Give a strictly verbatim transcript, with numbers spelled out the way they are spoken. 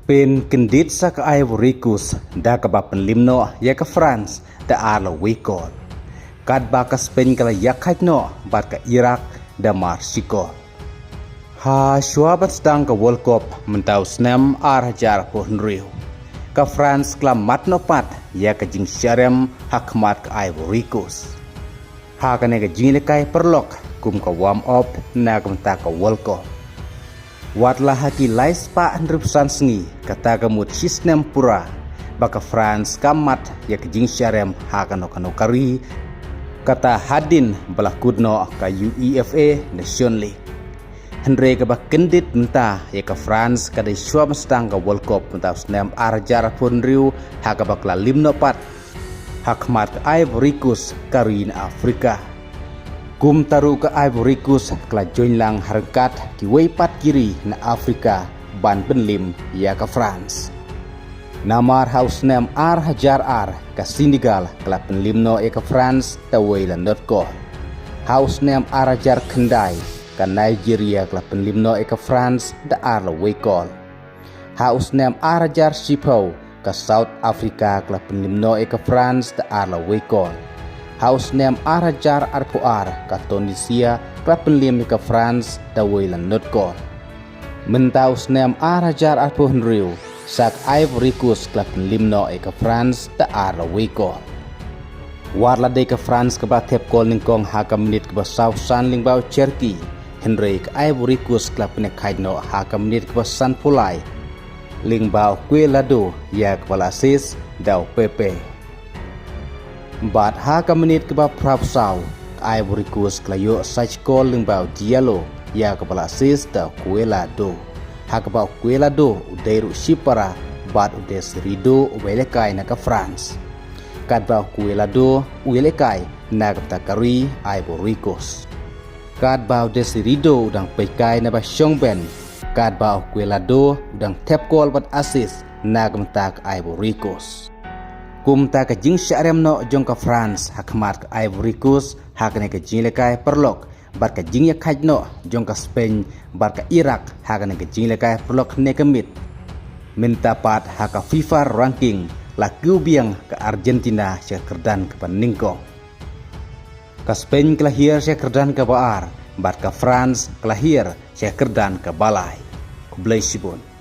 Pynkyndit sa ka Ivory Coast da kaba pynliem noh ïa ka France da ar la wei kol. Katba ka Spain ka la ïakhaid noh bad ka Iraq da mar shi kol. Ha shuwa ban sdang ka World Cup mynta u snem ar hajar arphew hynriew, ka France ka la mad noh pat ïa ka jingshah rem ha khmat ka Ivory Coast ha kane ka jingïalehkai paralok kum ka warm up na ka bynta ka World Cup. Wat la ha ki lai spah hynriewphew san sngi, kata ka mut shi snem pura ba ka France ka mad ïa ka jingshah rem ha kano kano ka ri, kata hadien ba la kut noh ka UEFA Nation League. Hynrei kaba kyndit mynta ïa ka France ka dei shuwa ban sdang ka World Cup mynta u snem ar hajar arphew hynriew ha kaba ka la liem noh pat ha khmat ka Ivory Coast, ka ri na Afrika. Kumta ruh ka Ivory Coast ka la join lang ha ryngkat kiwei pat ki ri na Afrika ban pynliem ïa ka France. Namar ha u snem ar hajar ar ka Senegal ka la pynliem noh ïa ka France da wei la nod kol. Ha u snem ar hajar khyndai ka Nigeria ka la pynliem noh ïa ka France da ar la wei kol. Ha u snem ar hajar shiphew ka South Africa ka la pynliem noh ïa ka France da ar la wei kol. Ha u snem ar hajar arphew ar ka Tunisia ka la pynliem ïa ka France da wei la nod kol. Mynta u snem ar hajar arphew hynriew sa ka Ivory Coast ka la pynliem noh ïa ka France da ar la wei kol. Wat la dei ka France kaba thep kol nyngkong ha ka minit kaba sawphew san lyngba u Cherki, hynrei ka Ivory Coast ka la pynïakhaid noh ha ka minit kaba sanphew lai lyngba u Cuelado ïa kaba la assist da u Pepe. Bad ha ka minit kaba phraphew saw ka Ivory Coast ka la ïoh sa shi kol lyngba u Diallo ïa kaba la assist da u Cuelado. Ha kaba u Cuelado u dei ruh shipara bad u Désiré Doué uba ïalehkai na ka France. Katba u Cuelado u ïalehkai na ka bynta ka ri Ivory Coast. Katba u Désiré Doué u dang peitkai na ba shong bench, katba u Cuelado u dang thep kol bad assist na ka bynta ka Ivory Coast. Kumta ka jingshah rem noh jong ka France ha khmat ka Ivory Coast ha kane ka jingïalehkai paralok bad ka jingïakhaid noh jong ka Spain bad ka Iraq ha kane ka jingïalehkai paralok ne ka miet mynta pat ha ka FIFA ranking la kiew biang ka Argentina sha ka kyrdan kaba nyngkong. Ka Spain ka la hiar sha ka kyrdan kaba ar bad ka France ka la hiar sha ka kyrdan kaba lai. Khublei shibun.